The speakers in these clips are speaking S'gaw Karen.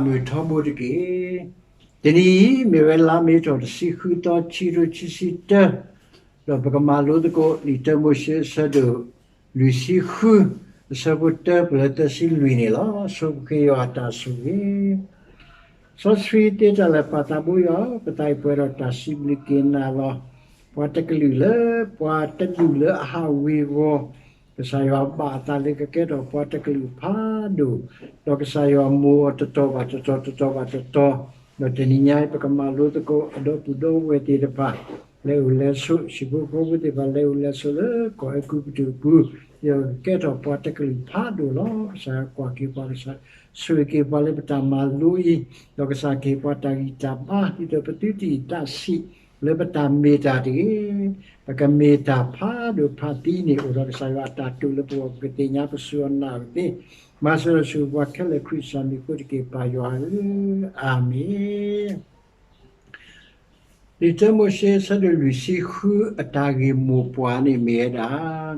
မုၢ်ထီဘိတက့ၢ်. တနံၤအံၤ မ့ၢ်ဝဲလါမ့ၤထီၣ်တဆံဃုသီ ခံကထိခံဆံတၢ, ဒီးပကမၤလိသကိး လံာ်တၢမိၤၡ့အဆၢဒိၣ်လွံၢ်ဆံဃု, အဆၢဖိတၢ ပလၢသၢဆံလွံၢ်န့ၣ်လီၤ. ဆိပဃ့ယွၤအတၢ်ဆိၣ်ဂ့ၤ စီဆှံသ့တၢ်လၢာ် ပၢ်သးဘိယွၤ, ပသးအံၤပှဲၤဒီးတၢ်စံးဘျုးက့ၤနၤလီၤ. ပှၤတကလုာ်လၢ ပှၤတဒူၣ်လၢအဟးဝ့ၤဝီၤ, ကစၢ်ယွၤဘၣ်အသးလၢကကဲထီၣ်ပှၤတကလုာ်ဖးဒိၣ်, ဒီးကစၢ်ယွၤမိၢ်အီၤတတီၤဘၣ်တတီၤ တတီၤဘၣ်တတီၤ, ဒီးတနံၤညါအံၤ ပကမၤလိသကိးအဒီပုၢ်ဒီဝဲၢ်သ့ၣ်တဖၣ် လဲၤအိၣ်လဲၤဆိး, ဟံၣ်ဖိဃီဖိသ့ၣ်တဖၣ် လဲၤအိၣ်လဲၤဆိးလၢကီၢ်အဲၤကူပတူးအပူၤ, ဒီးကကဲထီၣ်ပှၤတကလုာ်ဖးဒိၣ်လီၤ. ကစၢ်ယွၤကွၢ်က့ၤပှၤ, ကစၢ်ဆိၣ်ဂ့ၤက့ၤပှၤလၢပတၢ်မၤလိအံၤ, ဒီးကစၢ်ကဟ့ၣ်ပှၤတၢ်ဂံၢ်တၢ်ဘါ ဒ်သိးပသုတအံၣ်သးဆံးလၢပတၢ်မ့ၢ်တၢ်တဂ့ၤ, ပကမ့ၢ်တၢ်ဖးဒိၣ်ဖးသံန့ၣ် အိၣ်ဒီးကစၢ်ယွၤအတၢ်တိာ်လၢပဂီၢ် ပကသ့ၣ်ညါပစူၢ်အီၤနာ်အီၤသ့, မၤစၢၤဒီးဆိၣ်ဂ့ၤပှၤခဲလၢာ် ခရံာ်ကစၢ်မံၤအဃိတက့ၢ် ပၢ်ယွၤဧၢ, အၤမ့ၣ်. လံာ်တၢမိၤၡ့အဆၢဒိၣ်လွံၢ်ဆံဃု အတၢ်ဂ့ၢ်မိၢ်ပှၢ်န့ၣ်မ့ၢ်ဝဲဒၣ်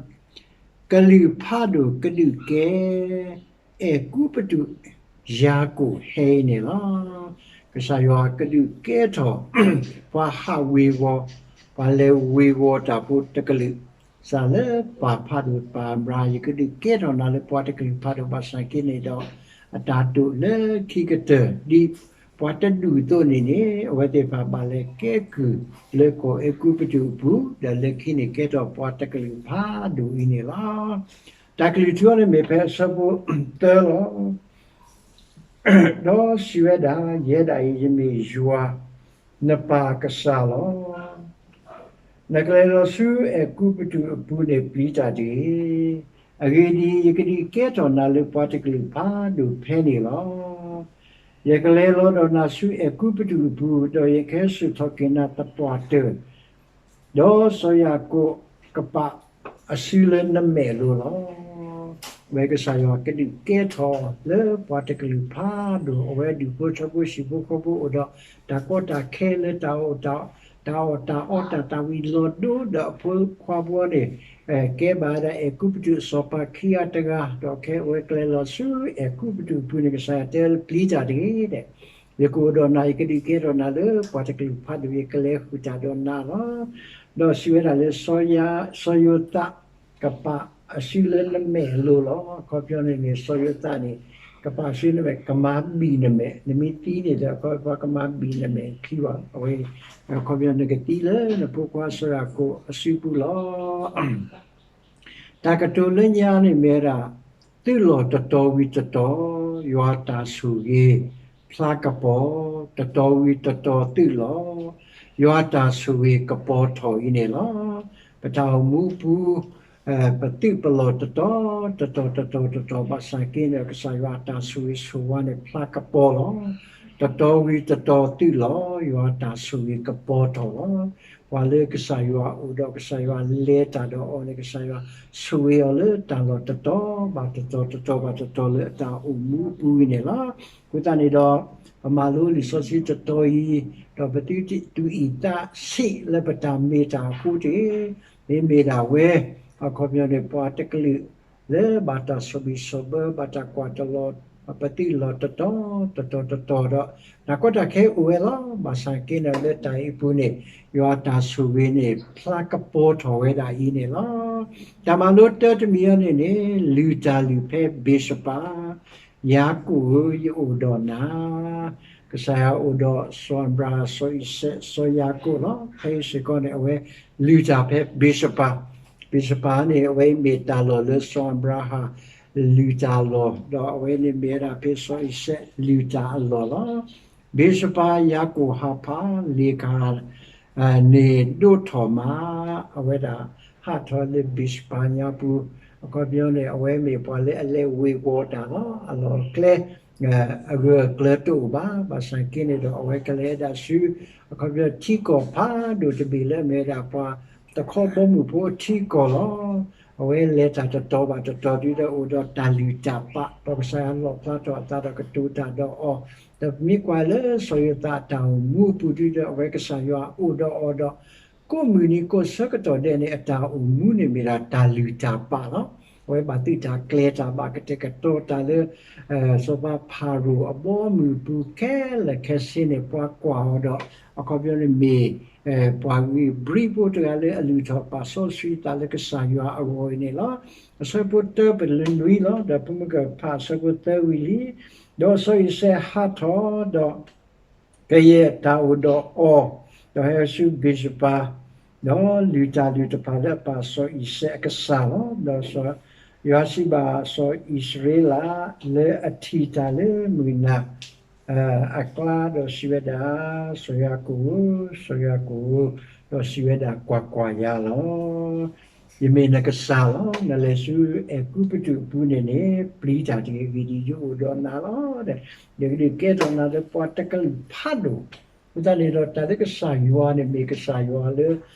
ကလုာ်ဖးဒိၣ်ကဒုးကဲ အဲၤကူပတူး ယၤကိာ်ဟဲအံၤန့ၣ်လီၤ. ကစၢ်ယွၤကဒုးကဲထီၣ် ပှၤဟးဝ့ၤဝီၤ, ပှၤလဲၤဝ့ၤဝီၤတၢ်ဖိတကလုာ်, ကစၢ်လၢပၢ်ဖးဒိၣ် ပၢ်အၤဘြၤဟၣ် ယကဒုးကဲထီၣ်နၤလၢပှၤတကလုာ်ဖးဒိၣ် ဘၣ်ဆၣ်က့န့ၣ်ဒီး အတၢ်တိာ်လၢခံကတၢၢ် ဒ်ပှၤတဒူၣ်အသိးန့ၣ်န့ၣ် အဝဲသ့ၣ်တဖၣ်ဘၣ်လဲၤကဲကုၢ်လၢကီၢ်အဲၤကူပတူးအပူၤ, ဒီးလၢခံန့ၣ်ကဲထီၣ်ပှၤတကလုာ်ဖးဒိၣ်အံၤန့ၣ်လီၤ. တၢ်ကလုၢ်ထူအီၤန့ၣ်မ့ၢ်ဖဲအဆၢဖိသၢလီၤ. ဒီးစံးဝဲဒၣ်, ယဲဒၣ်အံၤ ယမ့ၢ်ယွၤ နပၢ်ကစၢ်လီၤ. နကလဲၤလီၤဆူအဲၤကူပတူးအပူၤန့ၣ်ပျံၤတၢ်တဂ့ၤ. အဂ့ၢ်ဒ်အံၤ, ယကဒုးကဲထီၣ်နၤလၢပှၤတကလုာ်ဖးဒိၣ်ဖဲန့ၣ်လီၤ. ယကလဲၤလီၤဒီးနၤဆူအဲၤကူပတူးအပူၤ, ဒီးယကဟဲစိာ်ထီၣ်က့ၤနၤသပှၢ်တၢၢ် ဒီးစီၤယၤကိာ်ကပာ်အစုလၢနမဲာ်အလိၤလီၤ. အဝဲကစၢ်ယွၤကဒုးကဲထီၣ်လၢပှၤတကလုာ်ဖးဒိၣ်, အဝဲဒူၣ်ဖိထၢဖိ ဟံၣ်ဖိဃီဖိအိၣ်ဒီးတၢ်ကီတၢ်ခဲလၢတၢ်အီၣ်, တၢ်အီၣ်တၢ်အီတၢ်သးဝံၤလီၤဒိ ဒီးအဖိခွါဖိန့ၣ် ကဲဘၣ်ဝဲဒၣ်အဲၤကူပတူးအစီၤပၤခံဂၤတဂၤ, ဒီးခဲအဝဲကလဲၤလီၤဆူအဲၤကူပတူးအပူၤန့ၣ် ကစၢ်ယွၤတဲလၢပျံၤတၢ်တဂ့ၤဒဲး, ယကအိၣ်ဒီးနၤ, ယကဒုးကဲထီၣ်နၤလၢပှၤတကလုာ်ဖးဒိၣ်, ယကလဲၤဃုာ်တၢ်ဒီးနၤလီၤ. ဒီးစံးဝဲဒၣ်လၢ စီၤယိၤသး ကပာ်အစုလၢနမဲာ်အလိၤလီၤ. အခီပညီန့ၣ်န့ၣ် စီၤယိၤသးန့ၣ် ကပာ်အစုနမဲာ်, ကမၤဘံၣ်နမဲာ်, နမ့ၢ်သံန့ၣ်ဒီး အခီပညီကမၤဘံၣ်နမဲာ်ခံဘၣ်, အဝဲ အခီပညီနကသံလၢနဖိခွါစီၤယၤကိာ်အစုပူၤလီၤ. တၢ်ကတိၤလၢညါန့ၣ်မ့ၢ်ဝဲဒၣ် သုးလီၢ်တတီၤဝံၤတတီၤ ယွၤတၢ်ဆိၣ်ဂ့ၤ ဖျါကပီၤ, တတီၤဝံၤတတီၤသုးလီၢ် ယွၤတၢ်ဆိၣ်ဂ့ၤကပီၤထီၣ်အံၤန့ၣ်လီၤ. ပတၢ်အိၣ်မူပူၤ ပသုးပလီၢ်တတီၤ တတီၤတတီၤတတီၤ ဘၣ်ဆၣ်က့န့ၣ် ကစၢ်ယွၤအတၢ်ဆိၣ်ဂ့ၤဆိၣ်ဝါန့ၣ် ဖျါကပီၤလီၤ. တတီၤဝံၤတတီၤသုးလီၢ် ယွၤတၢ်ဆိၣ်ဂ့ၤကပီၤထီၣ်လီၤ. ပှၤလၢကစၢ်ယွၤအိၣ်ဒီးကစၢ်ယွၤလဲၤတၢ်ဒီးအီၤန့ၣ် ကစၢ်ယွၤဆိၣ်ဂ့ၤအီၤလၢတၢ်လီၢ်တတီၤဘၣ်တတီၤ တတီၤဘၣ်တတီၤလၢအတၢ်အိၣ်မူအပူၤအံၤန့ၣ်လီၤ. အဃိသတးန့ၣ်ဒီး ပမၤလိလံာ်စီဆှံတတီၤအံၤ ဒီးပသုတတုၤအံၣ်သးဆံးလၢပတၢ်မ့ၢ်တၢ်အဃိတဂ့ၤ, မ့မ့ၢ်ဒၣ်ဝဲ အခီပညီန့ၣ် ပှၤတကလုာ်လၢဘၣ်တၢ်ဆီၣ်ဘံၣ်ဆီၣ်ဘၢ ဘၣ်တၢ်ကွၢ်တလီၤ ပသုးလီၢ်တတီၤ တတီၤတတီၤဒီး တၢ်ကီတၢ်ခဲအိၣ်ဝဲလီၤ. ဘၣ်ဆၣ်က့န့ၣ် လၢတၢ်အံၤအပူၤန့ၣ် ယွၤတၢ်ဆိၣ်ဂ့ၤန့ၣ် ဖျါကပီၤထီၣ်ဝဲဒၣ်အံၤန့ၣ်လီၤ. တၢ်မၤလိတၢတမံၤအံၤန့ၣ်န့ၣ် လုၢ်တၢ်လုၢ်ဖဲဘ့းၡဘၤ, ယၤကိာ်ဧၢ ယအိၣ်ဒီးနၤ, ကစၢ်ယွၤအိၣ်ဒီးစီၤအၤဘြၤဟၣ် စီၤအံၤစဲး စီၤယၤကိာ်လီၤ. ဖဲအံၤစ့ၢ်ကီးန့ၣ် အဝဲလုၢ်တၢ်ဖဲဘ့းၡဘၤ, ဘ့းၡဘၤန့ၣ် အဝဲအံၤမ့ၢ်တၢ်လီၢ်လၢစီၤအၤဘြၤဟၣ်လုၢ်တၢ်အလီၢ်, ဒီးအဝဲန့ၣ်မ့ၢ်ဝဲဒၣ်ဖဲစီၤအံၤစဲးလုၢ်တၢ်အလီၢ်လီၤ. ဘ့းၡဘၤ ယၤကိာ်ဟးဖး လ့ၣ်ကဟၣ် န့ၣ်ဒိၣ်ထီၣ်မး, အဝဲဒၣ်ဟးထီၣ်လၢဘ့းၡဘၤညါပူၤ, အခီပညီန့ၣ် အဝဲမ့ၢ်ပှၤလၢအလဲၤဝ့ၤဝီၤတၢ်လီၤ. အလီၢ်အကျဲ အဂၢၢ်အကျၢၤတအိၣ်ဘၣ်. ဘၣ်ဆၣ်က့န့ၣ်ဒီး အဝဲကလဲၤဒၣ်ဆူ အခီပညီထံကီၢ်ဖးဒိၣ်တဘ့ၣ်လၢအမ့ၢ်ဝဲဒၣ်ပှၤတခီဘီမုၢ်ဖိအထံကီၢ်လီၤ. အဝဲလဲၤတၢ်တတီၤဘၣ်တတီၤဒုဒီးအိၣ်ဒီးတၢ်လုၢ်တၢ်ပာ်, ဒီးကစၢ်ယွၤလီၣ်ဖျါထီၣ်အသးဒီးကတိၤတၢ်ဒီးအီၤ, ဒီးပမ့ၢ်ကွၢ်လၢစီၤယိၤသးအတၢ်အိၣ်မူအပူၤဒုဒီး အဝဲကစၢ်ယွၤအိၣ်ဒီးအီၤဒီး ကိးမုၢ်နံၤကိးဆၢကတီၢ်ဒဲးန့ၣ် အတၢ်အိၣ်မူန့ၣ်မ့ၢ်ဒၣ်တၢ်လုၢ်တၢ်ပာ်လီၤ. အဝဲဘၣ်သုးတၢ်ကျဲၤတၢ်ဘၣ်ကတဲာ်ကတီၤတၢ်လၢ စီၤပၤဖၤရိၤအဘီအမုၢ်အပူၤခဲလၢာ်ခဲဆ့န့ၣ် ပှၤကွၢ်အီၤဒီး အခီပညီန့ၣ်မ့ၢ် ပှၤဂ့ၤဘြံဖိတဂၤလၢအလုၢ်ထီၣ်ပာ်စီဆှံသးလၢကစၢ်ယွၤအဂီၢ်အံၤန့ၣ်လီၤ. အဆၢဖိတၢပလၢနွံလီၤ. ဒီးပမ့ၢ်ကဖးအဆၢဖိသၢဝံၤလံ, ဒီးစီၤအံၤစဲးဟးထီၣ်ဒီး ကယဲၢ်တၢ်အိၣ်ဒီးအီၤ, ဒီးဟဲဆူဘ့းစပၤ, ဒီးလုၢ်တၢ်လုၢ်တဖၣ်လၢအပၢ်စီၤအံၤစဲးအကစၢ်လီၤ. ဒီးစီၤယိၤဟၣ်စံးဘၣ်စီၤအံၣ်စရ့လး လၢအထံၣ်တၢ်လၢမုၢ်နၤ အကျါဒီးစံးဝဲဒၣ်, စီၤယၤကိာ်ဧၢ, စီၤယၤကိာ်ဧၢ, ဒီးစံးဝဲဒၣ်, ကွၢ်ကွၢ်, ယၤလီၤ. ယမ့ၢ်နကစၢ်လီၤ. နလဲၤဆူအဲၤကူပတူးအပူၤန့ၣ်န့ၣ် ပျံၤတၢ်တဂ့ၤ, ယအိၣ်ဒီးနၤလီၤ. ယကဒုးကဲထီၣ်နၤလၢပှၤတကလုာ်ဖးဒိၣ်. အဃိသတးန့ၣ်ဒီး တၢ်လၢကစၢ်ယွၤန့ၣ် မ့ၢ်ကစၢ်ယွၤလၢ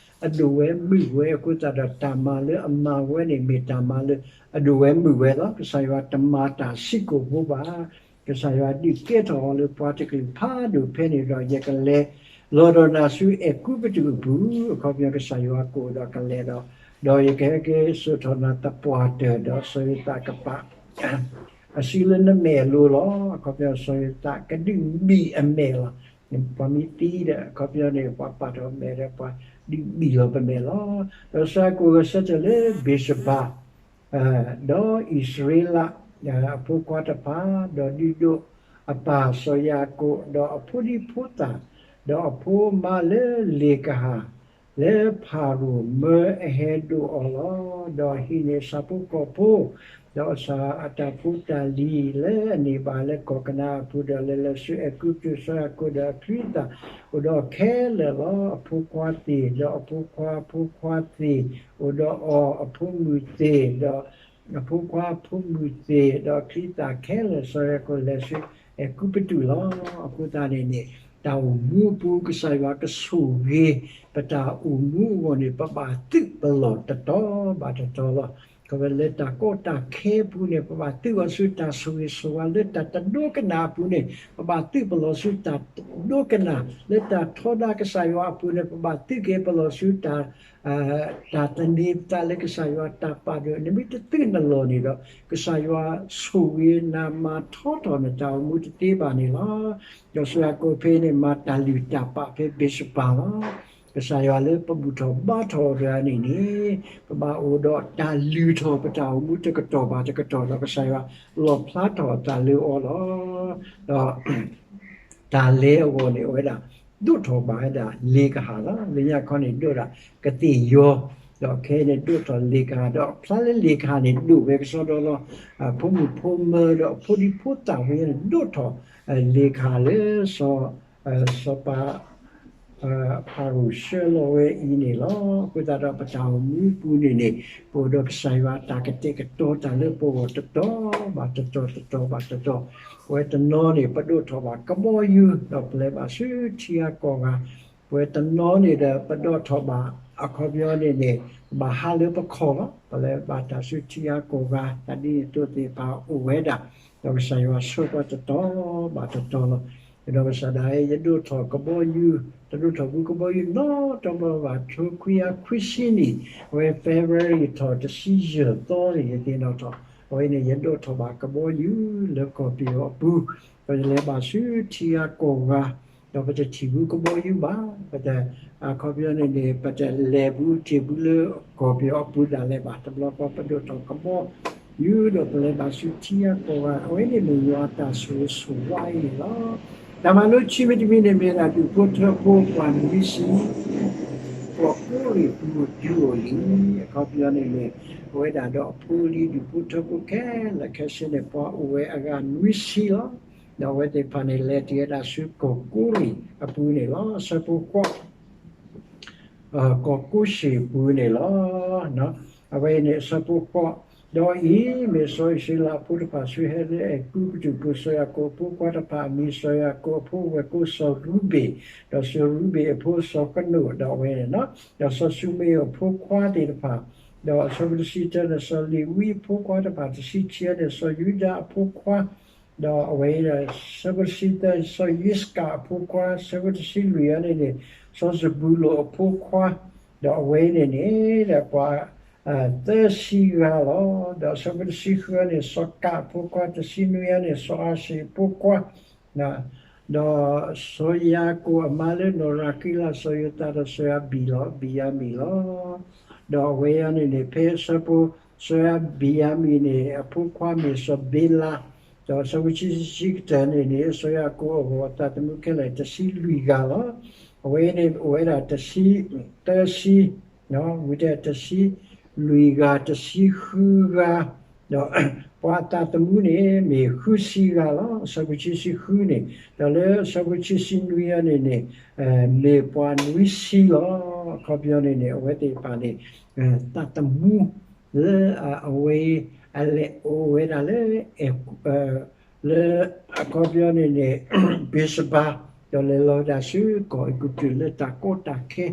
အဒိၣ်ဝဲမုာ်ဝဲအဃိသတးဒီး တၢ်မၤလၢအမၤဝဲန့ၣ် မ့ၢ်တၢ်မၤလၢအဒိၣ်ဝဲမုာ်ဝဲလီၤ. ကစၢ်ယွၤတမၤတၢ်ဆံးကိာ်ဖိဘၣ်. ကစၢ်ယွၤဒုးကဲထီၣ်အီၤလၢပှၤတကလုာ်ဖးဒိၣ်ဖဲန့ၣ်ဒီး ယကလဲၤလီၤဒီးနၤဆူအဲၤကူပတူးအပူၤ, အခီပညီကစၢ်ယွၤကိးဒီးကလဲၤဒီး, ဒီးယကဟဲက့ၤစိာ်ထီၣ်နၤသပှၢ်တၢၢ်, ဒီးစီၤယိၤသးကပာ် အစုလၢနမဲာ်အလိၤလီၤ. အခီပညီစီၤယိၤသးကဒုးဘံၣ်အမဲာ်လီၤ. ပှၤမ့ၢ်သံဒီး အခီပညီန့ၣ် ပှၤပာ်ထီၣ်အမဲာ်ဒီး ပှၤဒုးဘံၣ်လီၤပမဲာ်လီၤ. ဒီးစီၤယၤကိာ်ဂဲၤဆၢထၢၣ်လၢဘ့းစဘၤ ဒီးအံၣ်စရ့လးအဖိခွါတဖၣ်, ဒီးဒုးဒိးအပၢ်စီၤယၤကိာ်, ဒီးအဖိဒံဖိသၣ်, ဒီးအဖိမါလၢလ့ၤကဟၣ်, လၢဖၤရိၤမၢအဟဲဒိးအီၤလီၤ. ဒီးဟံးန့ၢ်အဆၣ်ဖိကီၢ်ဖိ, ဒီးအတၢ်ဖိတၢ်လံၤလၢအန့ၢ်ဘၣ်လၢကီၢ်ကနၤအပူၤ, ဒီးလဲၤလၢဆူအဲၤကူပတူး, စီၤယၤကိာ်ဒီးအချံအသၣ်အိၣ်ဒီးအီၤခဲလၢာ်လီၤ. အဖိခွါသ့ၣ်, ဒီးအဖိခွါဖိခွါသ့ၣ်အိၣ်ဒီးအီၤ, အဖိမုၣ်သ့ၣ်, ဒီးအဖိခွါဖိမုၣ်သ့ၣ်, ဒီးအချံအသၣ်ခဲလၢာ်, စီၤယၤကိာ်လဲၤဆူအဲၤကူပတူးလီၤ. အဃိသတးန့ၣ်န့ၣ် တၢ်အိၣ်မူအပူၤ ကစၢ်ယွၤကဆိၣ်ဂ့ၤ ပတၢ်အိၣ်မူအဂီၢ်န့ၣ် ပဘၣ်သုးပလီၢ်တတီၤဘၣ်တတီၤလီၤ. ခီဖျိလၢတၢ်ကီတၢ်ခဲအပူၤန့ၣ် ပဘၣ်သုးအီၤဆူတၢ်ဆိၣ်ဂ့ၤဆိၣ်ဝါ, လၢတၢ်တဒိကနၣ်အပူၤန့ၣ် ပဘၣ်သုးပလီၢ်ဆူတၢ်ဒိကနၣ်, လၢတၢ်ထီဒါကစၢ်ယွၤအပူၤန့ၣ် ပဘၣ်သုးက့ၤပလီၢ်ဆူတၢ် တၢ်သန့ၤပသးလၢကစၢ်ယွၤတၢ်ပာ်ဒိၣ်, နမ့ၢ်တသုးနလီၢ်န့ၣ်ဒီး ကစၢ်ယွၤဆိၣ်ဂ့ၤနၤမၤထီထီၣ်နတၢ်အိၣ်မူတသ့ဘၣ်န့ၣ်လီၤ. ဒီးစီၤယၤကိာ်ဖဲန့ၣ် မၤတၢ်လုၢ်တၢ်ပာ်ဖဲဘ့းစဘၤလီၤ. ကစၢ်ယွၤလၢပဘူၣ်ထီၣ်ဘါထီၣ်အီၤတဂၤန့ၣ်န့ၣ် ပဘၣ်အိၣ်ဒီးတၢ်လုၢ်ထီၣ်ပတၢ်အိၣ်မူတကတီၢ်ဘၣ်တကတီၢ်ဒီး ကစၢ်ယွၤလီၣ်ဖျါထီၣ်အသးလၢအီၤလီၤ. ဒီး တၢ်လဲၤအဂီၢ်န့ၣ် အဝဲဒၣ် ဒိးထီၣ်ဘၣ်ဝဲဒၣ်လ့ၤကဟၣ်လီၤ. လၢညါခီန့ၣ် ဒိးဒၣ်ကသ့ၣ်ယီၤ, ဒီးခဲအံၤန့ၣ် ဒိးထီၣ်လ့ၤကဟၣ်, ဒီးဖျါလၢလ့ၤကဟၣ်န့ၣ် ဒိၣ်ဝဲကစီဒီလီၤ. ဖိမုၣ်ဖိမၢၤဒီးအဖိဒံဖိသၣ်ဝဲန့ၣ် ဒိးထီၣ်လ့ၤကဟၣ်လၢစီၤ စီၤပၤ ဖၤရိၤဆှၢလီၤဝဲအံၤန့ၣ်လီၤ. အဃိသတးဒီး ပတၢ်အိၣ်မူအပူၤန့ၣ်န့ၣ် ပအိၣ်ဒီးကစၢ်ယွၤတၢ်ကတဲာ်ကတီၤတၢ်လၢပဂီၢ်တတီၤဘၣ်တတီၤ တတီၤဘၣ်တတီၤ, ပဝဲတနီၤန့ၣ် ပဒိးထီၣ်ဘၣ်ကဘီယူၤ ဒီးပလဲၤဘၣ်ဆူထံဂၤကီၢ်ဂၤ, ပဝဲတနီၤန့ၣ်ဒီး ပဒိးထီၣ်ဘၣ် အခီပညီန့ၣ်န့ၣ် ဘၣ်ဟးလၢပခီၣ်လီၤ. ပလဲၤဘၣ်တၢ်ဆူထံဂၤကီၢ်ဂၤ တၢ်ဒ်န့ၣ်အသိးသ့ၣ်တဖၣ်အိၣ်ဝဲဒၣ်, ဒီးကစၢ်ယွၤဆှၢပှၤတတီၤဘၣ်တတီၤလီၤ. ဒီးကစၢ်ဒၣ် ယဒိးထီၣ်ကဘီယူၤ, တဒိးထီၣ်ဘူးကဘီယူၤနီတဘျီဘၣ် ထိခွံကယၤခွံဆံနံၣ်, အဝဲ February ထီၣ်တဆံယဲၢ်သီန့ၣ် ယသ့ၣ်နီၣ်ထီၣ်, အဝဲန့ၣ် ယဒိးထီၣ်ဘၣ်ကဘီယူၤလၢကီၢ်ပယီၤအပူၤ, ဒီးယလဲၤဘၣ်ဆူထံဂၤကီၢ်ဂၤ, ဒီးပတထံၣ်ဘူးကဘီယူၤဘၣ်, ပတ အခီပညီန့ၣ်န့ၣ် ပတလဲၤဘူးထံၣ်ဘူးလၢကီၢ်ပယီၤအပူၤဒၣ်လဲာ်ဘၣ်. တဘျီဃီပဒိးထီၣ်ကဘီယူၤဒီးပလဲၤဘၣ်ဆူထံဂၤကီၢ်ဂၤ, အဝဲန့ၣ်မ့ၢ်ယွၤအတၢ်ဆိၣ်ဂ့ၤဆိၣ်ဝါအံၤန့ၣ်လီၤ. တၢ်မၤလိခံမံၤတမံၤန့ၣ်မ့ၢ်ဒၣ် ဒူၣ်ဖိထၢဖိပှၤနွံဆံ, ကီၢ်ကိးရ့ၣ်ပူၤတုၤအိၣ်လံ, အခီပညီန့ၣ်န့ၣ် အဝဲဒၣ်ဒီးအဖိအလံၤ ဒူၣ်ဖိထၢဖိခဲလၢာ်ခဲဆ့န့ၣ် ပှၤအိၣ်ဝဲအဂၤနွံဆံလီၤ. ဒီးအဝဲသ့ၣ်တဖၣ်န့ၣ် လဲၤတုၤဝဲဒၣ်ဆူကီၢ်ကိးရ့ၣ်အပူၤန့ၣ်လီၤ. အဆၢဖိဃိး ကီၢ်ကိးရ့ၣ်အပူၤန့ၣ်လီၤ. အဝဲအံၤန့ၣ် အဆၢဖိဃိး, ဒီးအံၤမ့ၢ်စီၤအံၣ်စရ့လးအဖိတဖၣ်ဆူဟဲလၢအဲၤကူပတူးအပူၤ, စီၤယၤကိာ်အဖိခွါတဖၣ်အမံၤ, စီၤယၤကိာ်အဖိဝဲၢ်ကိာ်စီၤရူဘ့ၣ်, ဒီးစီၤရူဘ့ၣ်အဖိစီၤကနိး, ဒီးအဝဲန့ၣ်, ဒီးစီၤၡူမ့းအဖိခွါသ့ၣ်တဖၣ်, ဒီးအဆၢဖိတဆံတၢန့ၣ် စီၤလ့ၤဝံအဖိခွါတဖၣ်, တဆံခံန့ၣ် စီၤယူဒၤအဖိခွါ, ဒီးအဝဲအံၤ ဆၢဖိတဆံသၢ စီၤယံးစကၤအဖိခွါ, ဆၢဖိတဆံလွံၢ်အံၤန့ၣ်န့ၣ် စီၤစဘူလိၣ်အဖိခွါ, ဒီးအဝဲအံၤန့ၣ်န့ၣ် ဒီးပှၤ သၢဆံဂၤလီၤ. ဒီးအဆၢဖိတဆံဃုန့ၣ် စီၤကးအဖိခွါ, တဆံနွံအံၤန့ၣ် စီၤအၤၡ့အဖိခွါ, ဒီးစီၤယၤကိာ်အမါလၢနီၢ်ရၤက့လး, စီၤယိၤသးဒီးစီၤယၤဘံၣ်လီၤ, ဘံၣ်ယၤမံၣ်လီၤ. ဒီးအဝဲအံၤန့ၣ်န့ၣ် ဖဲအဆၢဖိ စီၤယၤဘံၣ်ယၤမံၣ်န့ၣ် အဖိခွါမ့ၢ်စီၤဘ့လး, ဒီးအဆၢဖိခံဆံခံကတၢၢ်န့ၣ်န့ၣ် စီၤယၤကိာ်အဂီၢ်အသးသမူခဲလၢာ်တဆံလွံၢ်ဂၤလီၤ. အဝဲအံၤန့ၣ်အိၣ်ဝဲဒၣ်တဆံ, သၢဆံ ဝံၤဒီးတဆံလွံၢ်ဂၤ, တဆံဃုဂၤ, ဒီးပှၤအသးသမူန့ၣ် မ့ၢ်ဃုဆံဂၤလီၤ. အဆၢဖိခံဆံဃုန့ၣ်, ဒီးလၢအဆၢဖိခံဆံနွံအံၤန့ၣ်န့ၣ် မ့ၢ်ပှၤနွံဆံလီၤ. အခီပညီန့ၣ်န့ၣ် အဝဲသ့ၣ်တဖၣ်န့ၣ် သးသမူလၢအဝဲ အလဲၤအိၣ်ဝဲဒၣ်လၢ လၢအခီပညီန့ၣ်န့ၣ် ဘ့းစဘၤ, ဒီးလဲၤလီၤဝဲဒၣ်ဆူကီၢ်အဲၤကူပတူးလၢတၢ်ကီတၢ်ခဲ,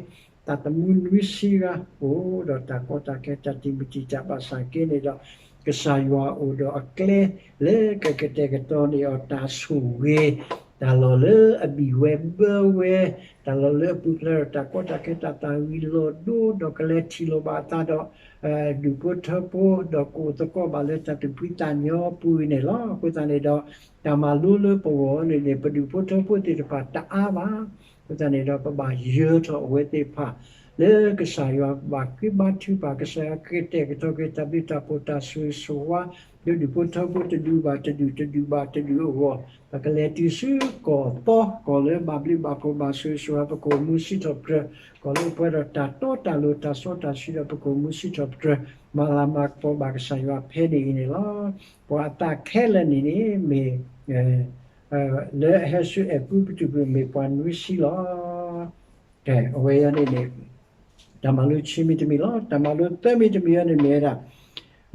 သးသမူနွံဆံဂၤ အိၣ်ဒီးတၢ်ကီတၢ်ခဲတၢ်တံာ်မုၢ်တံာ်တာ်ဘၣ်ဆၣ်က့န့ၣ်ဒီး ကစၢ်ယွၤအိၣ်ဒီးအကျဲလၢကကတဲာ်ကတီၤန့ၢ်အီၤတၢ်ဆိၣ်ဂ့ၤ, တၢ်လီၢ်လၢအဘံၣ်ဝဲဘၢဝဲ, တၢ်လီၢ်လၢအပူၤဖျဲးဒီးတၢ်ကီတၢ်ခဲတၢ်သၣ်ဝံၤလီၤဒိ ဒီးကလဲၤထံၣ်လိာ်ဘၣ်အသးဒီး ဒူၣ်ဖိထၢဖိ ဒီးကအိၣ်သကိးဘၣ်လၢတၢ်သူၣ်ဖှံသးညီအပူၤအံၤန့ၣ်လီၤ. အဃိသတးန့ၣ်ဒီး တၢ်မၤလိလၢပဂီၢ်န့ၣ်န့ၣ် ပဒူၣ်ဖိထၢဖိသ့ၣ်တဖၣ်တအါဘၣ်. အဃိသတးန့ၣ်ဒီး ပဘၣ်ယၢၤထီၣ်အဝဲသ့ၣ်တဖၣ် လၢကစၢ်ယွၤဘၣ်ဃ့ဘါထုကဖၣ် ကစၢ်ယွၤကကတဲာ်ကတီၤက့ၤတၢ်ဘျုးတၢ်ဖှိၣ်တၢ်ဆိၣ်ဂ့ၤဆိၣ်ဝါ လၢဒူၣ်ဖိထၢဖိတဒူၣ်ဘၣ်တဒူၣ် တဒူၣ်ဘၣ်တဒူၣ်အဂီၢ် ပကလဲၤတုၤဆူကီၢ်သီ ကီၢ်လၢဘၣ်ဘျုးဘၣ်ဖှိၣ်ဘၣ်ဆိၣ်ဂ့ၤဆိၣ်ဝါ ပကအိၣ်မူစံးထီၣ်ပတြၢၤ ကီၢ်လၢပှဲၤဒီးတၢ်တီတၢ်လိၤတၢ်စီတၢ်ဆှံဒီး ပကအိၣ်မူစံးထီၣ်ပတြၢၤ မၤလၤမၤကပီၤဘၣ်ကစၢ်ယွၤဖဲန့ၣ်အံၤန့ၣ်လီၤ. ပှၤအသးခဲလၢာ်န့ၣ်န့ၣ် မ့ၢ် လၢအဟဲဆူအဲၤကူပတူးပူၤမ့ၢ်ပှၤနွံဆံလီၤ. အဝဲအံၤန့ၣ်န့ၣ် တၢ်မၤလိခံမံၤတမံၤလီၤ. တၢ်မၤလိသၢမံၤတမံၤအံၤန့ၣ်မ့ၢ်ဝဲဒၣ်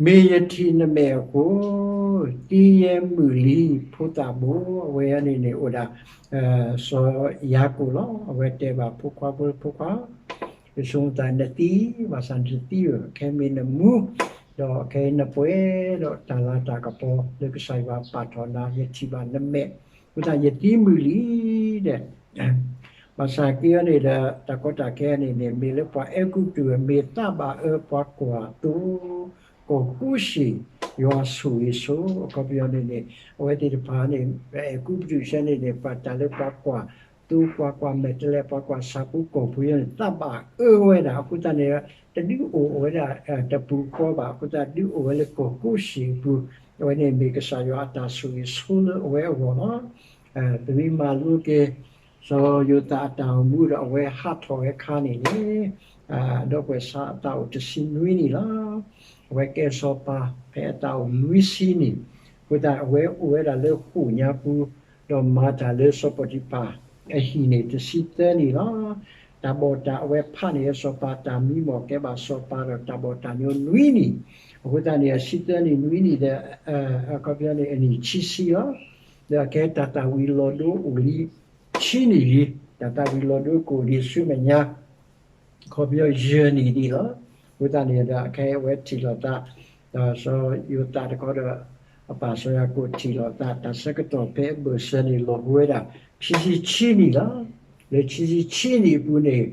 မ့ၢ်ယထံၣ်နမဲာ်အဃိ သံယဲမုာ်လံဖိသၣ်ဘိ. အဝဲအံၤန့ၣ်န့ၣ်အိၣ်ဒၣ် စီၤယၤကိာ်လီၤ. အဝဲတဲဘၣ်ဖိခွါဖိ ဖိခွါ ယဆိကမိၣ်သးနသံ ဘၣ်ဆၣ်နတသံဘၣ် ခဲမ့ၢ်နမူ ဒီးခဲအံၤနပှဲၤဒီးတၢ်လၤတၢ်ကပီၤ လၢကစၢ်ယွၤပာ်ထီၣ်နၤ ယထံၣ်ဘၣ်နမဲာ် အဃိသတးယသံမုာ်လံဒီး ဘၣ်ဆၣ်က့အံၤန့ၣ်ဒီး တၢ်ကီတၢ်ခဲန့ၣ်န့ၣ် မ့ၢ်လၢပှၤအဲၤကူပတူး မ့ၢ်သးဘၣ်အၢပှၤကွၢ်သိ ကီၢ်ကိးၡ့ၣ် ယွၤဆိၣ်ဂ့ၤဆိ အခီပညီန့ၣ်န့ၣ် အဝဲသ့ၣ်တဖၣ်န့ၣ် အဲၤကူပတူးဆဲန့ၣ်န့ၣ် ပှၤတၢ်လၢပှၤကွၢ်သိ ပှၤကွၢ်မဲာ်တဲးလဲး ပှၤကွၢ်ဆၣ်ဖိကီၢ်ဖိန့ၣ် သးဘၣ်အၢဝဲဒၣ် အဃိသတးန့ၣ် တဒုးအိၣ်ဝဲဒၣ်တပူၤဃီဘၣ် အဃိသတးဒုးအိၣ်ဝဲလၢကီၢ်ကိးၡ့ၣ်အပူၤ အဝဲန့ၣ်မ့ၢ်ကစၢ်ယွၤအတၢ်ဆိၣ်ဂ့ၤဆိလၢအဝဲအဂီၢ်လီၤ. ပမ့ၢ်မၤလိက့ၤ စီၤယိၤသးအတၢ်အိၣ်မူဒီးအဝဲဟးထီၣ်ဝဲအခါန့ၣ်န့ၣ် ဒီးပှဲၤဆါအသးအိၣ်တဆံနွံနံၣ်လီၤ. အဝဲကဲစီၤပၤဖဲအသးအိၣ်နွံဆံနံၣ် အဃိသတးအဝဲအိၣ်ဝဲဒၣ်လၢဃိာ်ညါပူၤ ဒီးမၤတၢ်လၢစီၤပီတံၤဖၣ်အဟံၣ်န့ၣ် တဆံသၢနံၣ်လီၤ. တၢ်ဘီၣ်တၢ်အဝဲဖးန့ၣ် စီၤပၤတၢ်မံမီၢ်ကဲဘၣ်စီၤပၤဒီးတၢ်ဘီၣ်တၢ်ညီနွံနံၣ် အဃိသတးန့ၣ် အဆံသၢနံၣ်နွံနံၣ်ဒီး အခီပညီန့ၣ်အနံၣ်ခံဆံလီၤ. ဒီးအခဲတၢ်သၣ်ဝံၤလီၤဒိအိၣ်လံ ဆံနံၣ်လံ တၢ်သၣ်ဝံၤလီၤဒိကအိၣ်ဒံးဆူမဲာ်ညါ အခီပညီယဲၢ်နံၣ်ဒံးလီၤ. အဃိသတးန့ၣ်ဒီး အခဲအံၤအဝဲထံၣ်လိာ်သး ဒီးစီၤယိၤသးတခီဒီး အပၢ်စီၤယၤကိာ်ထံၣ်လိာ်သး တၢ်ဆၢကတီၢ်ဖဲအဘၢၣ်စၢၤန့ၣ် လီၤဟိဝဲဒၣ် ခံဆံဆံနံၣ်လီၤ. လၢခံဆံဆံနံၣ်အပူၤန့ၣ်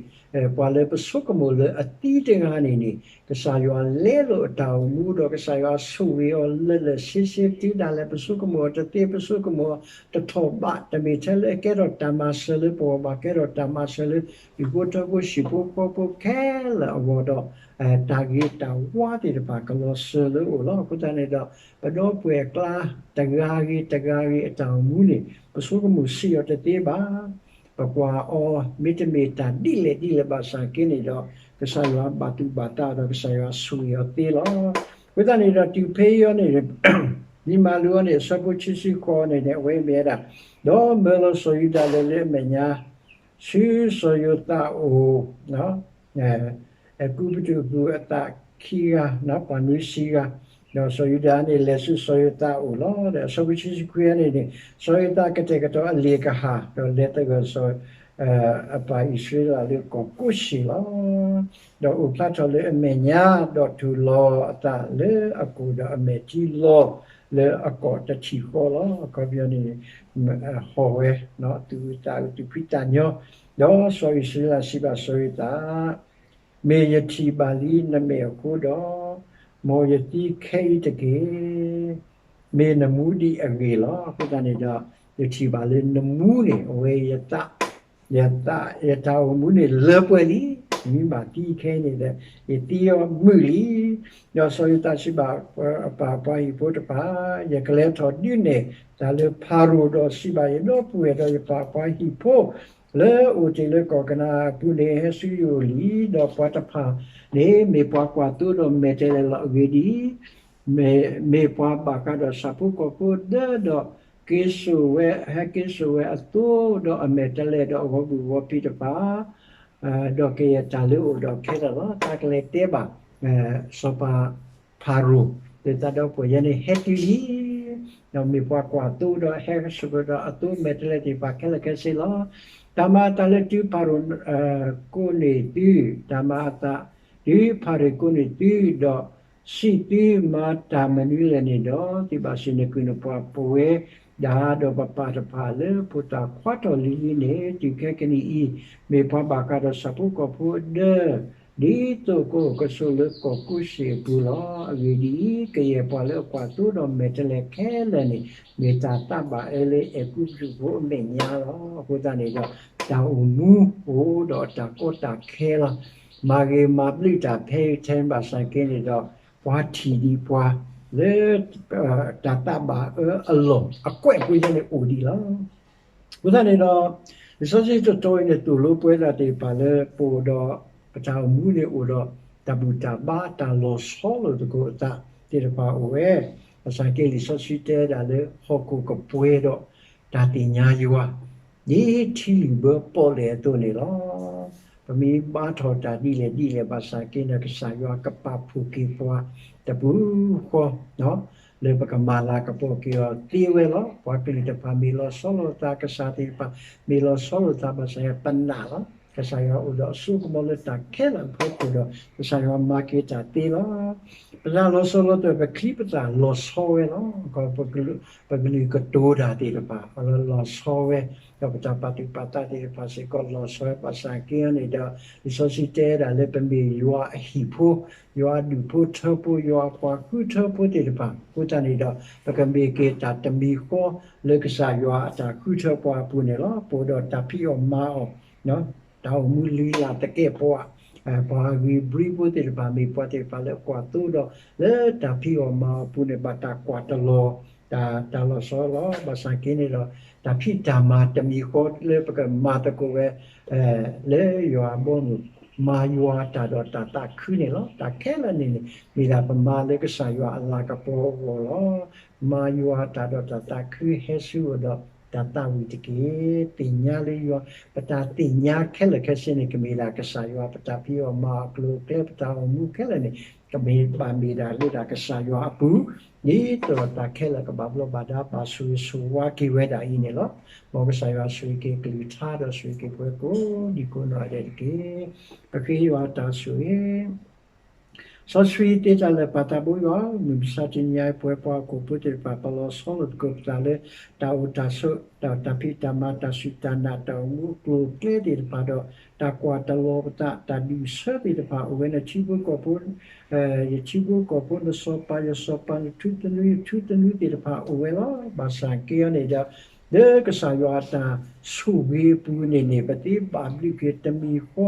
ပှၤလၢပဆိကမိၣ်လၢအသံတဂၤန့ၣ်န့ၣ် ကစၢ်ယွၤလဲလိာ်အတၢ်အိၣ်မူဒီး ကစၢ်ယွၤဆိၣ်ဂ့ၤအီၤလၢာ်လၢာ်ဆ့ဆ့ တုၤဒၣ်လဲာ်ပဆိကမိၣ်အီၤတသ့ ပဆိကမိၣ်အီၤတထီၣ်ဘး တမ့ၢ်ထဲလၢအကဲထီၣ်တၢ်မၤစၢၤလၢပဂီၢ်ဘၣ် ကဲထီၣ်တၢ်မၤစၢၤလၢ ဒူၣ်ဖိထၢဖိ ဟံၣ်ဖိဃီဖိခဲလၢာ်အဂီၢ်ဒီး တၢ်ဂ့ၤတၢ်ဝါသ့ၣ်တဖၣ်ကလီၤစၢၤလၢအအိၣ်လီၤ. အဃိသတးန့ၣ်ဒီး ပဒီပုၢ်ဝဲၢ်အကျါ တဂၤဂ့ၤတဂၤဂ့ၤအတၢ်အိၣ်မူန့ၣ် ပဆိကမိၣ်စံးအီၤတသ့ဘၣ်. ပကွၢ်အီၤ မ့တမ့ၢ်တၢ်ဒ်လဲၣ်ဒ်လဲၣ်ဘၣ်ဆၣ်က့န့ၣ်ဒီး ကစၢ်ယွၤဘၣ်သူၣ်ဘၣ်သးဒီးကစၢ်ယွၤဆိၣ်ဂ့ၤအီၤသ့လီၤ. အဃိသတးန့ၣ်ဒီးတုၤဖဲအံၤအီၤန့ၣ် မ့ၢ်မၤလိအီၤန့ၣ် အဆၢဖိခံဆံဃိးန့ၣ်န့ၣ် အဝဲမ့ၢ်ဝဲဒၣ် ဒီးမၢလီၤစီၤယူဒၤလၢလၢအမဲာ်ညါ ဆူစီၤယိၤသးအအိၣ် အဲၤကူပတူးအပူၤ အသးခံဂၤ ပှၤနွံဆံဂၤ, ဒီးစီၤယူဒၤန့ၣ် လဲၤဆူစီၤယိၤသးအအိၣ်လီၤ. ဒီးအဆၢဖိခံဆံခွံန့ၣ်န့ၣ် စီၤယိၤသးကတဲာ်ကတီၤအလ့ၣ်ကဟၣ် ဒီးလဲၤသဂၢၢ်စီၤ အပၢ်အံၣ်စရ့လးလၢကီၢ်ကိးၡ့ၣ်လီၤ. ဒီးအိၣ်ဖျါထီၣ်လၢအမဲာ်ညါ ဒီးထူၣ်လီၤအသးလၢအကိာ်ဒီးအမဲာ်ထံလီၤလၢအကီၢ်တထံၣ်ဃီလီၤ. အခီပညီန့ၣ် ဟီၣ်ဝဲ သူၣ်အုးသးအုးသူၣ်ဖှံသးညီ, ဒီးစီၤအံၣ်စရ့လးစံးဘၣ်စီၤယိၤသး မ့ၢ်ယထံၣ်ဘၣ်လံနမဲာ်အဃိဒီး, မ်ယသံခဲအံၤတက့ၢ်. မ့ၢ်နမူဒံးအဂ့ၢ်လီၤ. အဃိသတးန့ၣ်ဒီး ယထံၣ်ဘၣ်လၢနမူန့ၣ် အဝဲယသး, ယသး, ယတၢ်အိၣ်မူန့ၣ်လၢပှဲၤလံ. မ့ၢ်ဘၣ်သံခဲအံၤန့ၣ်ဒီး ယသံအီၤမုာ်လံ. ဒီးစီၤယိၤသးစံးဘၣ် ပၢ်ပှၤဟံၣ်ဖိတဖၣ်, ယကလဲၤထီၣ်ဒုးနဲၣ်တၢ်လၢဖၤရိၤ, ဒီးစံးဘၣ်ယဒီပုၢ်ဝဲၢ်ဒီးယပၢ်ပှၤဟံၣ်ဖိ လၢအအိၣ်တ့ၢ်လၢကီၢ်ကနၤအပူၤန့ၣ် ဟဲဆူယအိၣ်လံ. ဒီးပှၤတဖၣ်န့ၣ် မ့ၢ်ပှၤကွၢ်သိဒီးမဲာ်တဲးလဲးလီၤ. အဂ့ၢ်ဒ်အံၤ, မ့ၢ်ပှၤဘၣ်ဃးဒီးဆၣ်ဖိကီၢ်ဖိဒၢဒီး က့ၤစိာ်ဝဲ, ဟဲက့ၤစိာ်ဝဲအသိဒီးအမဲာ်တဲးလဲးဒီးအဂီၤဘုၣ်ဂီၤဖံးတဖၣ် ဒီးကယဲၢ်တၢ်လၢအအိၣ်ဒီးခဲလၢာ်လီၤ. တၢ်ကလဲၤတဲဘၣ် စီၤပၤဖၤရိၤ လၢသးဒီပုၢ်ဝဲၢ်ယဲန့ၣ် ဟဲတုၤလံ. ဒီးမ့ၢ်ပှၤကွၢ်သိဒီးဟဲစိာ်ဒီးအသိမဲာ်တဲးလဲးသ့ၣ်တဖၣ်ခဲလၢာ်ခဲဆ့လီၤ. တၢ်မၤအသးလၢတုၤဖၤရိၤကိးန့ၢ်သု, တၢ်မၤအသးတုၤဖၤရိၤကိးန့ၢ်သု, ဒီးစံးသုမၤတၢ်မနုၤလဲၣ်န့ၣ်ဒီး, သုဘၣ်စံး နကုၢ်နပှၤပဝဲဒၣ်ဒီးပပၢ်တဖၣ်လၢဖိသၣ်ခွါထီၣ်လံၤလံၤန့ၣ် တုၤခဲကနံၣ်အံၤ, မ့ၢ်ပှၤဘၣ်ဃးဒီးဆၣ်ဖိကီၢ်ဖိအဒၢ ဒ်သိးကအိၣ်ကဆိးလၢကီၢ်ကူၡ့ၣ်အပူၤလီၤ. အဂ့ၢ်ဒ်အံၤ, ကယဲၢ်ပှၤလၢအကွၢ်သိဒီးမဲာ်တဲးလဲးခဲလၢာ်န့ၣ် မ့ၢ်တၢ်သးဘၣ်အၢလၢအဲၤကူပတူးဖိအမဲာ်ညါလီၤ. အဃိသတးန့ၣ်ဒီး တၢ်အိၣ်မူအိၣ်ဒီးအတၢ်ကီတၢ်ခဲလီၤ. မၤဂ့ၤမၤဘျုးတၢ်ဖဲအံၤထဲဘၣ်ဆၣ်က့န့ၣ်ဒီး ပှၤထံၣ်ဒံးပှၤလၢ တၢ်သးဘၣ်အၢအလီၢ်အကွဲးဖိယဲန့ၣ်အိၣ်ဒံးလီၤ. အဃိသတးန့ၣ်ဒီး လံာ်စီဆှံတတီၤအံၤန့ၣ် သိၣ်လိပဝဲဒၣ်သ့ၣ်တဖၣ်လၢ ပအိၣ်ဒီး ပတၢ်အိၣ်မူန့ၣ်အိၣ်ဒီး တၢ်ဘူၣ်တၢ်ဘါတၢ်လီၤဆီလိာ်သကိးအသးသ့ၣ်တဖၣ်အိၣ်ဝဲ. ဘၣ်ဆၣ်က့လံာ်စီဆှံတဲဒၣ်လၢ ဟီၣ်ခိၣ်ကပှဲၤဒီးတၢ်သ့ၣ်ညါယွၤ ဒ်ထံလုာ်ဘၢပီၣ်လဲၣ်အသိးန့ၣ်လီၤ. ပမ့ၢ်ဘါထီၣ်တၢ်ဒ်လဲၣ်ဒ်လဲၣ်ဘၣ်ဆၣ်က့ဒီး ကစၢ်ယွၤကပာ်ဖှိၣ်က့ၤပှၤတပူၤဃီ လၢပကမၤလၤကပီၤက့ၤအီၤသ့ဝဲလီၤ. ပှၤကလုာ်တဖၣ်မ့ၢ်လီၤဆီလိာ်သး, ကစၢ်သ့ၣ်တဖၣ်မ့ၢ်လီၤဆီလိာ်သးဘၣ်ဆၣ် ပနာ်လီၤ. ကစၢ်ယွၤအိၣ်ဒီးအစိကမီၤလၢတၢ်ခဲလၢာ်အဖီခိၣ်ဒီး ကစၢ်ယွၤမၤက့ၤတၢ်သ့လီၤ. ပတၢ်လီၤဆီလိာ်သး ပချံပသၣ်လီၤဆီဝဲလီၤ. ပကလုာ်ကတိၤတၢ်သ့ၣ်တဖၣ် လီၤဆီဝဲ, ဒီးပတၢ်ပာ်သူၣ်ပာ်သးသ့ၣ်တဖၣ်စ့ၢ်ကီးလီၤဆီဝဲဘၣ်ဆၣ်က့န့ၣ်ဒီး လံာ်စီဆှံတဲဒၣ်လၢပမ့ၢ်ယွၤအဟံၣ်ဖိ, ယွၤအဒူၣ်ဖိထၢဖိ, ယွၤအပှၤဃုထၢဖိသ့ၣ်တဖၣ် အဃိသတးန့ၣ်ဒီး ပကမ့ၢ်က့ၤတၢ်တမံၤဃီလၢကစၢ်ယွၤအတၢ်ဃုထၢပှၤအပူၤန့ၣ်လီၤ. ပအိၣ်ဒီးတၢ်ဖံးအီၣ်မၤအီၣ် တၢ်အိၣ်မူလုၢ်လၢ်သကဲာ်ပဝး, ပှၤဂ့ၤဘှံးဖိသ့ၣ်တဖၣ် မ့ၢ်ပှၤသ့ၣ်တဖၣ်လၢအကွၢ်သိဒီး လၢတၢ်ဖံးအီၣ်မၤအီၣ်အပူၤန့ၣ် ဘၣ်တၢ်ကွၢ်တလီၤ တၢ်လီၤဆီလီၤ. ဘၣ်ဆၣ်က့န့ၣ်ဒီး တၢ်ဖံးတၢ်မၤတမံၤဃီလၢပကမၤသကိးဝဲ လၢယွၤအဘီအမုၢ် မၤယွၤတၢ်ဒီးတၢ်သးခုန့ၣ်လီၤ. တၢ်ခဲလၢာ်န့ၣ်န့ၣ် မ့ၢ်ဒၣ်ပမၤလၢကစၢ်ယွၤအလၤကပီၤအဂီၢ်လီၤ. မၤယွၤတၢ်ဒီးတၢ်သးခု ဟဲဆူအအိၣ်ဒီးတၢ်သးဝံၣ်တက့ၢ်. သ့ၣ်ညါလၢယွၤ, ပတၢ်သ့ၣ်ညါခဲလၢာ်ခဲဆ့န့ၣ် ကမ့ၢ်ဒၣ်ကစၢ်ယွၤ, ပတၢ်ဖံးအီၣ်မၤအီၣ်အကျိၤအကျဲ ပတၢ်အိၣ်မူခဲလၢာ်န့ၣ် ကမ့ၢ်ဘၣ်မ့ၢ်ဒၣ်လၢဒၣ်ကစၢ်ယွၤအပူၤ ဒ်သိးဒီးတၢ်ခဲလၢာ်ကဘၣ်ဘျီးဘၣ်ဒါ ဘၣ်ဆိၣ်ဂ့ၤဆိၣ်ဝါက့ၤဝဲဒၣ်အံၤန့ၣ်လီၤ. မ်ကစၢ်ယွၤဆိၣ်ဂ့ၤက့ၤကလုၢ်ကထါဒီးဆိၣ်ဂ့ၤက့ၤပှၤကိးဒံကိးနီၢ်ဒဲးတက့ၢ်. ပဃ့ယွၤတၢ်ဆိၣ်ဂ့ၤ စီဆှံသ့တၢ်လၢာ်ပၢ်သးဘိယွၤ, မုၢ်မဆါတနံၤအံၤ ပဝဲပှၤဟီၣ်ခိၣ်ဖိသ့ၣ်တဖၣ် ပလီၤဆီလိာ်သကိးပသးလၢ တၢ်အိၣ်တၢ်ဆိး, တၢ်ဖံးတၢ်မၤ, တၢ်စူၢ်တၢ်နာ်, တၢ်အိၣ်မူအကျိၤအကျဲသ့ၣ်တဖၣ်ဒီး တၢ်ကွၢ်တလီၤပသး, တၢ်ဒုးဆၢသ့ၣ်တဖၣ် အိၣ်ဝဲနထံဖိကီၢ်ဖိ ယထံဖိကီၢ်ဖိ နစီၤပၤယစီၤပၤ နထူသနူယထူသနူသ့ၣ်တဖၣ်အိၣ်ဝဲလီၤ. ဘၣ်ဆၣ်က့အီၤန့ၣ်ဒီး လၢကစၢ်ယွၤအတၢ်ဆိၣ်ဂ့ၤအပူၤန့ၣ်န့ၣ် ပသ့ဘၣ်ဘျုးက့ၤတမံၤဃီ ဒီးပ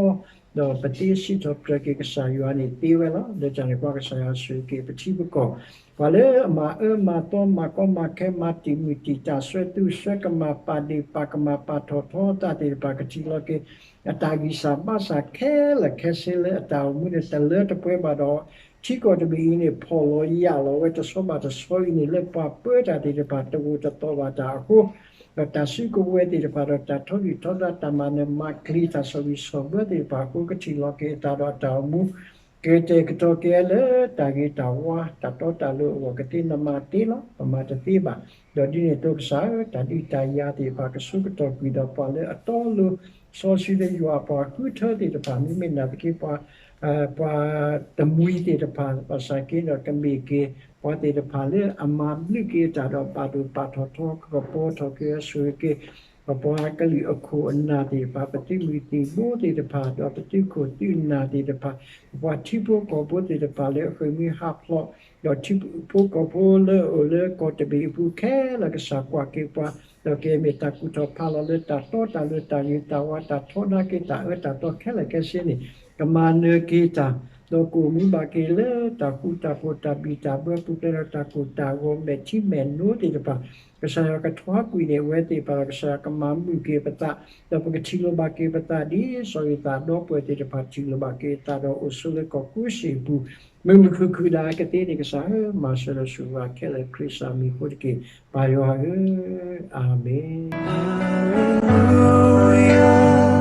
သ့စံးထီၣ်ပတြၢၤက့ၤကစၢ်ယွၤန့ၣ်သ့ဝဲလီၤ. လၢတၢ်န့ၣ်အဃိ ကစၢ်ယွၤဆိၣ်ဂ့ၤက့ၤပထံပကီၢ် ပှၤလၢအမၤအၢမၤသီ မၤကီမၤခဲ မၤတံာ်မုၢ်တံာ်တာ် စွဲသူစွဲကမၣ် ပာ်ဒ့ၣ်ပာ်ကမၣ်ပာ်ထီၣ်ထီအသးသ့ၣ်တဖၣ် ကထံၣ်လီၤက့ၤ အတၢ်ဂံၢ်စၢ်ဘါစၢ်ခဲလၢာ်ခဲဆ့လၢအတၢ်အိၣ်မူန့ၣ် တလၢတပှဲၤဘၣ်ဒီး ထံကီၢ်တဘ့ၣ်အံၤန့ၣ် ဖီၣ်လီၤယာ်လီၤဝဲတဆီဘၣ်တဆီအံၤန့ၣ် လၢပှၤပၢတၢ်သ့ၣ်တဖၣ် တဂိာ်တသီၣ်ဘၣ်တၢ်အဃိ ဒီးတၢ်စုကဝဲၤသ့ၣ်တဖၣ်ဒီး တၢ်ထီဒုၣ်ထီဒါ တၢ်မၤနၢၤမၤကျံၤ တၢ်ဆီၣ်ဘံၣ်ဆီၣ်ဘၢသ့ၣ်တဖၣ်အဃိ ကထံၣ်လီၤက့ၤအသးဒီးအတၢ်အိၣ်မူ ကတဲာ်ကတီၤက့ၤလၢတၢ်ဂ့ၤတၢ်ဝါ တၢ်တီတၢ်လိၤအဂီၢ် ကသ့နမၤသ့လီၤ. ပမၤတသ့ဘၣ်. ဒီးဒ်န့ၣ်အသိးကစၢ်ဧၢ, တၢ်ဒုးတၢ်ယၤသ့ၣ်တဖၣ် ကဆိကတီၢ်ကွံာ်ဒီးပှၤလၢအတီအလိၤ စီဆှံလၢယွၤအပှၤဃုထၢသ့ၣ်တဖၣ် မ့မ့ၢ်နာ်သက့ ပှၤ ပှၤတမှံၤသ့ၣ်တဖၣ် ဘၣ်ဆၣ်က့ဒီး ကမ့ၢ်က့ၤ ပှၤသ့ၣ်တဖၣ်လၢအမၤဘျုးက့ၤအတၢ်ဒီး ပာ်ဒိၣ်ပာ်ထီၣ်ထီ ကကပီၤထီၣ်က့ၤ ဆိၣ်ဂ့ၤက့ၤ ပပှၤကလုာ်အခိၣ်အနၢ်သ့ၣ်တဖၣ်, ပသုးမုၢ်သံၣ်ဘိသ့ၣ်တဖၣ်, ဒီးပသုးခိၣ်သုးနၢ်သ့ၣ်တဖၣ်, ပပှၤထံဖိကီၢ်ဖိသ့ၣ်တဖၣ်လၢအဃ့ၢ်မှံဟးဖျိး, ဒီးထံဖိကီၢ်ဖိလၢအအိၣ်လၢကီၢ်တဘ့ၣ်အပူၤခဲလၢာ် ကစၢ်ကွၢ်က့ၤပှၤ, ဒီးကမ့ၢ်တၢ်ကူၣ်ထီၣ်ဖးလီၤလၢတၢ်တီတၢ်လိၤ တၢ်ဂ့ၤတၢ်ဝါ တၢ်ထီဒါက့ၤတၢ်အၢတၢ်သီခဲလၢာ်ခဲဆ့န့ၣ်, ကမၤနၢၤက့ၤတၢ်, ဒီးကအိၣ်မူဘၣ်က့ၤလၢတၢ်ဃူတၢ်ဖိး တၢ်ဘံၣ်တၢ်ဘၢ ပူၤဖျဲးဒီးတၢ်ကိၢ်တၢ်ဂီၤ မဲာ်ထံမဲာ်နိသ့ၣ်တဖၣ်, ကစၢ်ယွၤကထီကွံာ်န့ၢ်အဝဲသ့ၣ်တဖၣ်ဒီး ကစၢ်ယွၤကမၤမုာ်က့ၤပသး, ဒီးပကထံၣ်လိာ်ဘၣ်က့ၤပသးဒ်စီၤယိၤသးဒီပုၢ်ဝဲၢ်သ့ၣ်တဖၣ် ထံၣ်လိာ်ဘၣ်က့ၤအသးဒီးအိၣ်ဆိးလၢကီၢ်ကူစ့ၣ်အပူၤ, မုာ်မုာ်ခုၣ်ခုၣ်ဒၣ်ကသ့န့ၣ် ကစၢ်ဧၢ, မၤစၢၤဒီးဆိၣ်ဂ့ၤခဲလၢာ် ခရံာ်စၢ်မံၤအဃိတက့ၢ်, ပၢ်ယွၤဧၢ, အၤမ့ၣ်.